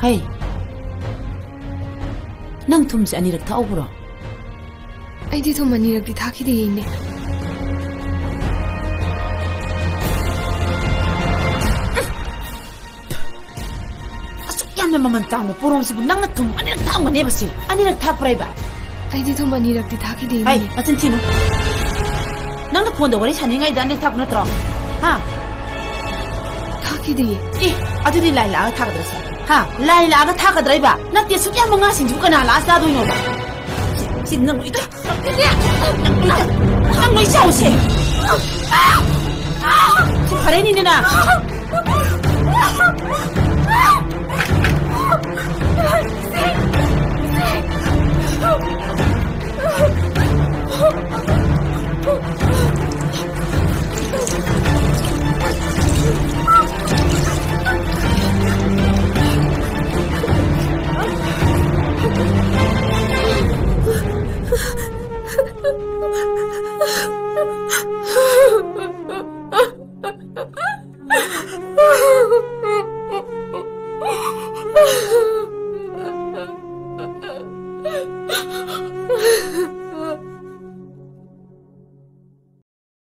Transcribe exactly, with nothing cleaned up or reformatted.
ꯍꯩ, ꯅꯪ ꯊꯨꯝꯁꯦ ꯑꯅꯤꯔꯛ ꯊꯛꯍꯧꯕ꯭ꯔꯣ? ꯑꯩꯗꯤ ꯊꯨꯝ ꯑꯅꯤꯔꯛꯇꯤ ꯊꯥꯛꯈꯤꯗꯦ, ꯏꯅꯦ꯫ ꯑꯁꯨꯛ ꯌꯥꯝꯅ ꯃꯃꯜ ꯇꯥꯡꯕ ꯄꯣꯔꯣꯝꯁꯤꯕꯨ ꯅꯪꯅ ꯊꯨꯝ ꯑꯅꯤꯔꯛ ꯊꯥꯛꯑꯝꯒꯅꯦꯕ ꯁꯤ? ꯑꯅꯤꯔꯛ ꯊꯥꯛꯄ꯭ꯔꯥ ꯏꯕ? ꯑꯩꯗꯤ ꯊꯨꯝ ꯑꯅꯤꯔꯛꯇꯤ ꯊꯥꯛꯈꯤꯗꯦ, ꯍꯩ, ꯏꯅꯦ꯫ ꯃꯆꯤꯟ ꯊꯤꯅꯨ꯫ ꯅꯪꯅ ꯐꯣꯟꯗ ꯋꯥꯔꯤ ꯁꯥꯟꯅꯔꯤꯉꯩꯗ ꯑꯅꯤꯔꯛ ꯊꯥꯛꯄ ꯅꯠꯇ꯭ꯔꯣ? ꯍꯥ? ꯊꯥꯛꯈꯤꯗꯦꯌꯦ꯫ ꯑꯦ, ꯑꯗꯨꯗꯤ ꯂꯥꯏ ꯂꯥꯛꯑꯒ ꯊꯥꯛꯀꯗ꯭ꯔꯁꯦ? ꯍꯥ? ꯂꯥꯏ ꯂꯥꯛꯑꯒ ꯊꯥꯛꯀꯗ꯭ꯔꯥ ꯏꯕ? ꯅꯠꯇꯦ, ꯑꯁꯨꯛ ꯌꯥꯝꯕ ꯉꯥꯁꯤꯡꯁꯤꯕꯨ ꯀꯅꯥ ꯂꯥꯛꯑ ꯆꯥꯗꯣꯏꯅꯣꯕ? ꯁꯤ, ꯁꯤ ꯅꯪ ꯂꯣꯏ, ꯅꯪ, ꯅꯪ ꯂꯣꯏ ꯆꯥꯎꯁꯦ꯫ ꯁꯤ ꯐꯔꯦꯅꯤꯅꯦ ꯅꯪ꯫